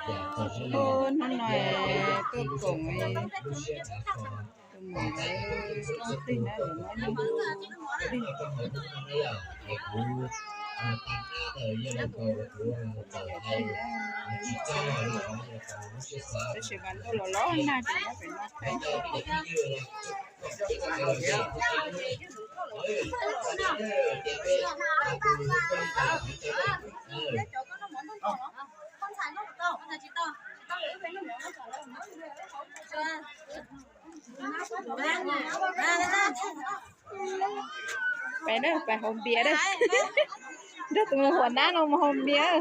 Hnub no tuaj koom tus muam lawv rooj plig na, lawv muab yeej lig. Tab sis mas ntuj los los nag ces nyob pem no thiab. Pais na, pais haus npias na. Nrog tus huam nab no mus haus npias.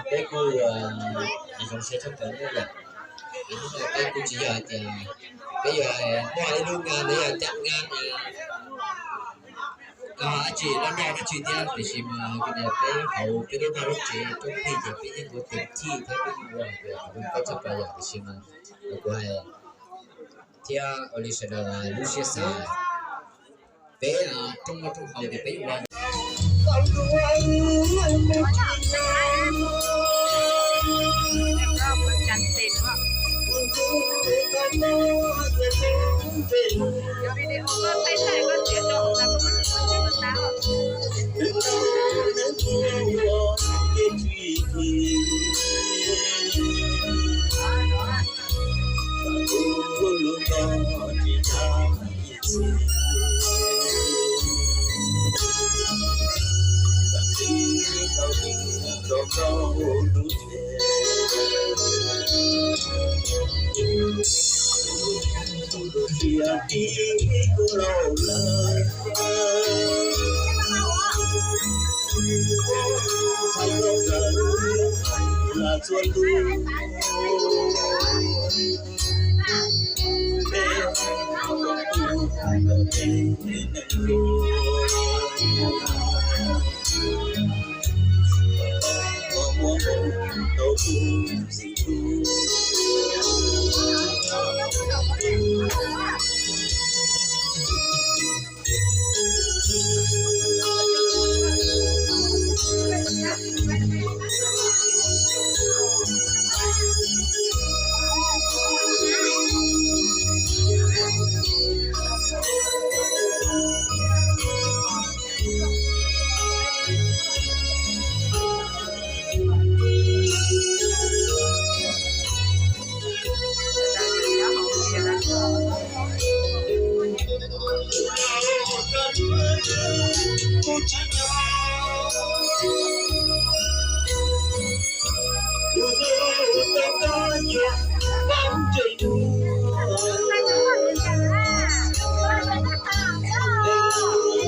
Peb kuj zoo siab tshaj plaws na yom. Hnub no peb kuj tsis yog hais tias peb yuav muaj ib lub ngan, peb yog cab ngan dab tsi loj noj dab tsi thiab, tiam sis mas kuv tias peb hauv peb lub vaj lub tsev rooj plig ces peb yeej ua tes chij thiab peb yeej ua hais tias kuv zoo nkauj tshaj plaws yom. Tiam sis mas kuv hais thiab ua li sawv daws lub siab xav, peb rooj noj rooj haus ces peb ua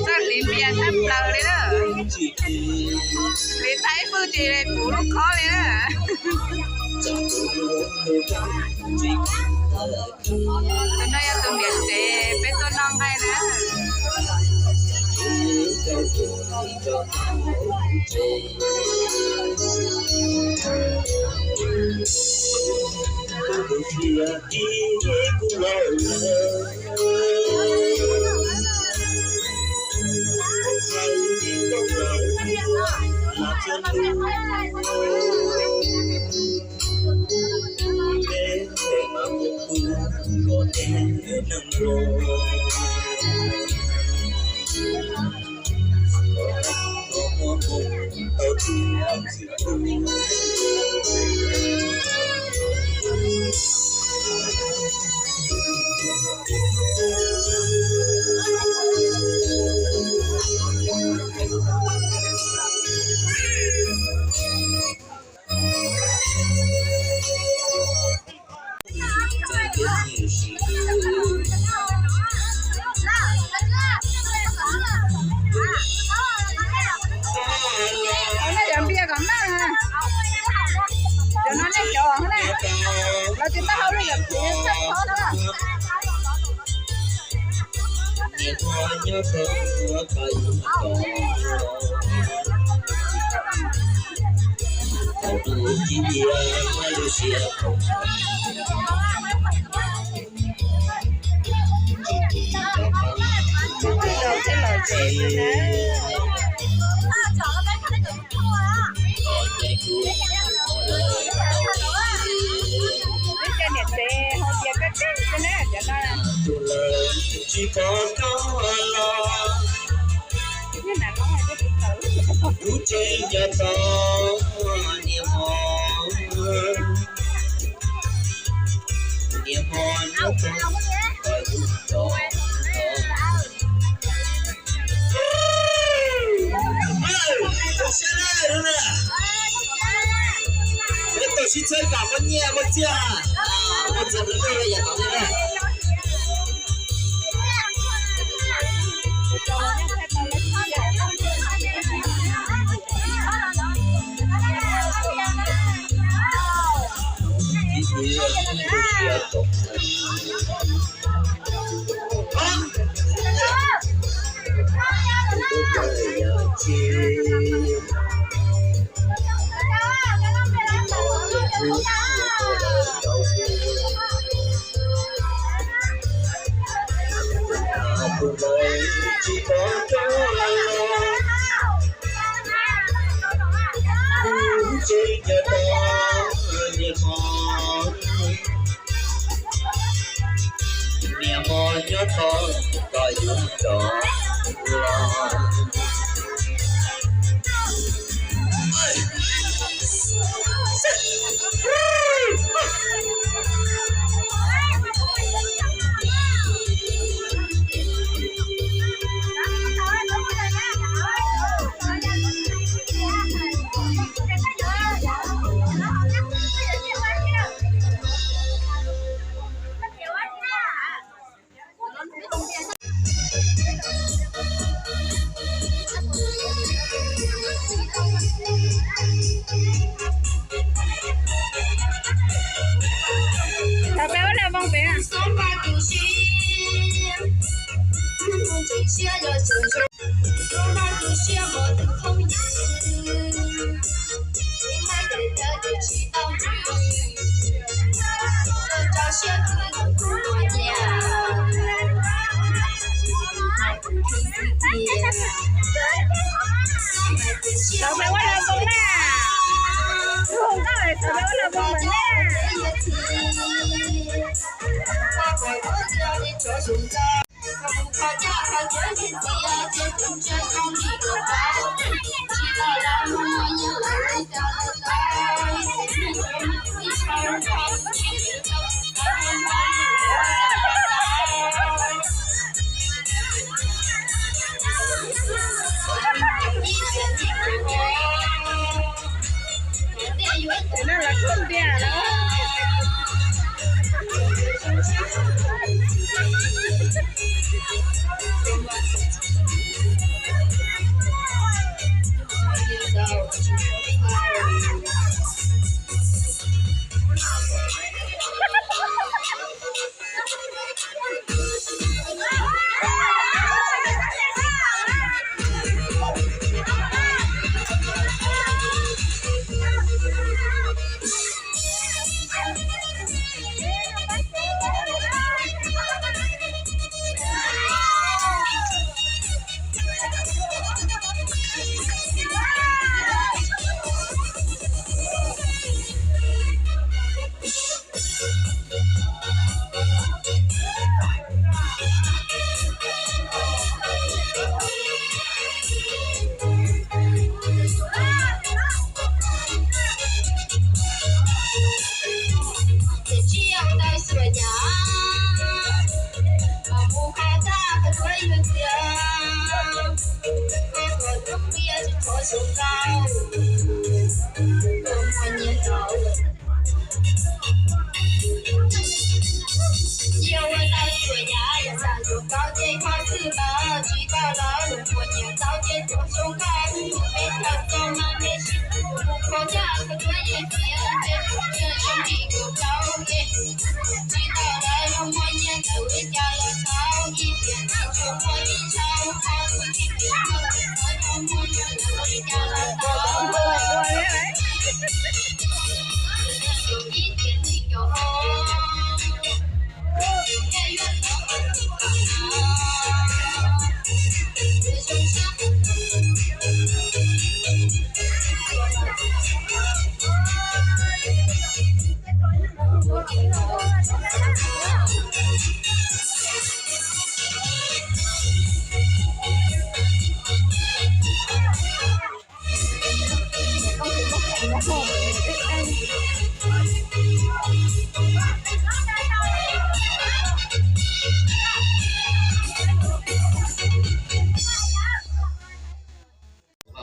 Txawj hliv npias tshaj plaws li na. Hliv tau ib pwj ces puv lub khob li na. Tus no yog tus niam tsev peb tuaj noj nqaij na. Cov npia kom noj, cov no nej cov na, los tsis tau hau li lawm, tsis txhob na. Ib co niam tsev hau tias koj tseeb xwb na cov no. Tsis pom koj los kuv tseem nco tau niam hmo, niam hmo nyob tod, tod, tod. Peb tau sib txhawb kom muaj nyiaj muaj txiaj, muaj txiaj muaj nyiaj yam tom ntej na. Niam hmo nyob tod, kom yus rov los. Thaum peb ua laj voos pem. Thaum peb ua laj voos na. Tus hluas nkauj thaum peb ua laj voos na.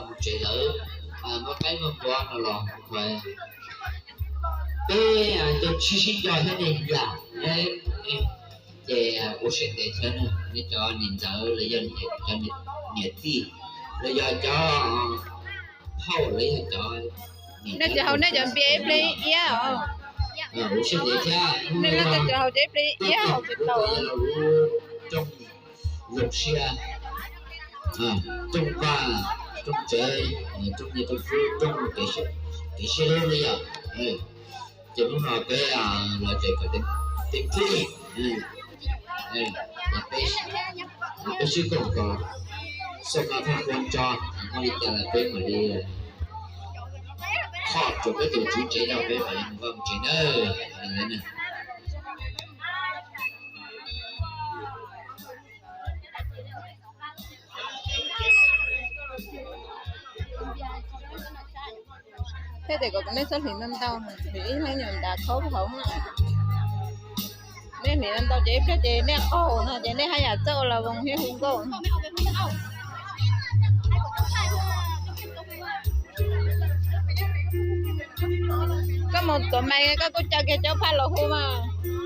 Mus tsev lawm, muab qaib muab npua no los peb coj sib sib coj thiab ne yom. Ces ua siab ntev thiab, nej cov niam ntxawm los yog cov niam tij los yog cov phauj los yog cov nej tsis haus nej cov npias ib pliag iab os. Ua siab ntev thiab, nej leej twg tsis haus ces ib pliag iab haus tsis tau. Rooj zoo siab, rooj vaj, rooj tsev, rooj niam rooj txiv, rooj kev sib hlub ne yom. Ces hnub no peb los tsev kom teeb tij, peb sib koom kom xoj no thaj kua tso, muaj li cas los peb mam li thov rau peb tus tswv tsev no peb mam li mus vaj mus tsev nawb. Thiab ces kom nej txhob hliv ntau ntau, hliv ib leeg nyuam ntas khaub hauv na. Nej hliv ntau ntau ces ib pliag ces nej qaug no ces nej haj yam txawj ua las voos thiab hu nkauj. Koj mus tuav mais koj kuj caw kiag cov phaj los hu mas.